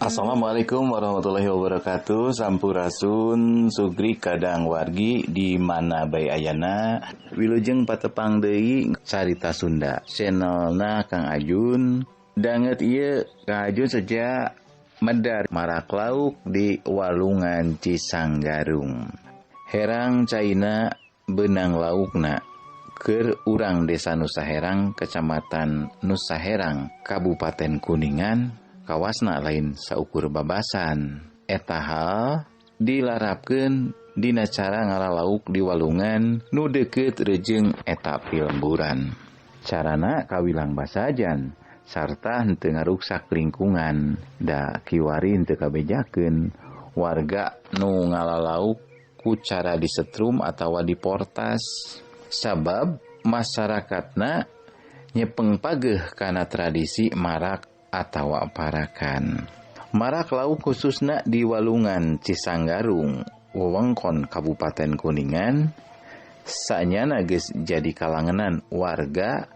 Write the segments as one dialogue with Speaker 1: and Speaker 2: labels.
Speaker 1: Assalamualaikum warahmatullahi wabarakatuh. Sampurasun Sugri kadang wargi di mana bae ayana. Wilujeng patepang deui Carita Sunda channelna Kang Ajun. Danget ieu Kang Ajun sejak medar marak lauk di Walungan Cisanggarung. Herang caina benang laukna keur urang desa Nusaherang, Kecamatan Nusaherang, Kabupaten Kuningan. Kawasna lain saukur babasan. Eta hal dilarapkeun dina cara ngalalauk di walungan nu deukeut rejeung eta pilemburan. Carana kawilang basajan sarta henteu ngaruksak lingkungan, da kiwari henteu kabejakeun warga nu ngalalauk ku cara disetrum atawa diportas, sabab masyarakatna nyepeng pageuh kana tradisi marak atawa parakan. Marak lauk khususna di Walungan Cisanggarung, wewengkon Kabupaten Kuningan, sanyana geus jadi kalangenan warga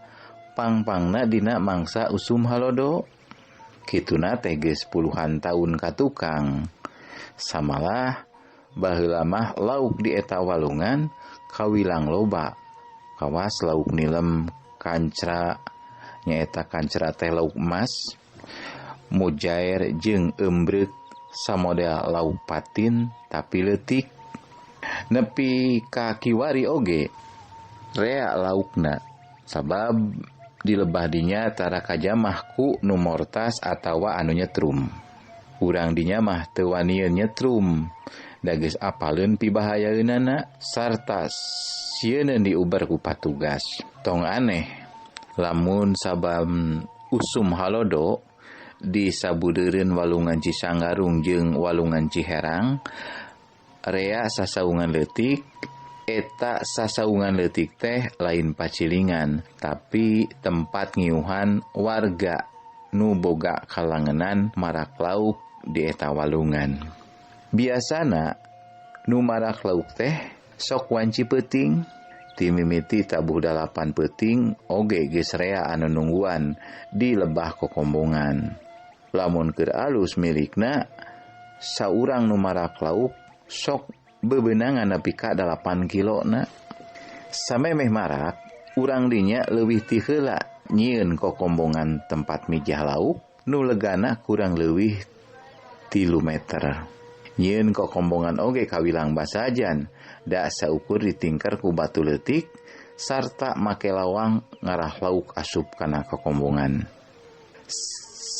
Speaker 1: pangpangna dina mangsa usum halodo. Kituna teh geus puluhan tahun katukang. Samalah baheula mah lauk di eta walungan kawilang loba. Kawas lauk nilem kancra, nyaeta kancra teh lauk emas, mujair jeung embreuk samodel lauk patin tapi leutik. Nepi ka kiwari oge rea laukna, sabab di lebah dinya tara kajamah ku nu mortas atawa anu nyetrum. Urang dinya mah teu wanieun nyetrum, da geus apaleun pibahayaeunana sarta sieun diuber ku patugas. Tong aneh lamun saban usum halodo di sabudeureun Walungan Cisanggarung jeung Walungan Ciherang rea sasaungan leutik. Eta sasaungan leutik teh lain pacilingan, tapi tempat ngiuhan warga nu boga kalangenan marak lauk di eta walungan. Biasana nu marak lauk teh sok wanci peuting, timimiti tabuh 8 peuting oge geus rea anu nungguan di lebah kokombongan. Lamun keur alus milikna, saurang nu marak lauk sok bebenangan nepi ka 8 kilo na. Samemeh marak, urang dinya leuwih ti heula nyieun kokombongan tempat mijah lauk nu legana kurang leuwih 3 meter. Nyieun kokombongan oge kawilang basajan, da saukur ditingker ku batu leutik sarta make lawang ngarah lauk asup kana kokombongan.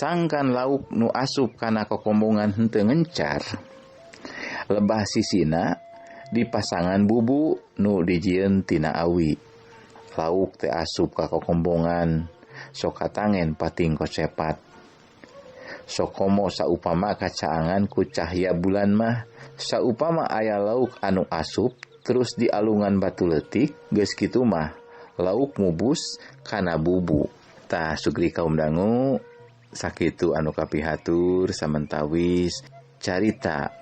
Speaker 1: Sangkan lauk nu asup kana kokombongan henteu ngencar, lebah sisina dipasangan bubu nu dijieun tina awi. Lauk teh asup ka kokombongan sok katangen pating kocepat. Sokomo saupama kacaangan ku cahya bulan mah, saupama aya lauk anu asup terus dialungan batu leutik, geus kitu mah lauk mubus kana bubu. Tah sugri kaum dangu, sakitu anu kapihatur samentawis carita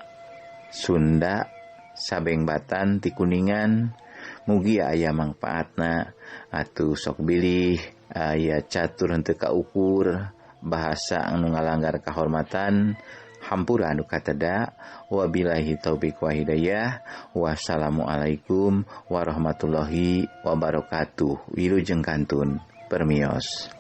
Speaker 1: Sunda sabeng batan ti Kuningan. Mugi aya mangpaatna, atuh sok bilih aya catur henteu kaukur bahasa anu ngalanggar kahormatan, hampura anu kateda. Wabillahi taufik wa hidayah. Wassalamualaikum warahmatullahi wabarakatuh. Wilujeng kantun permios.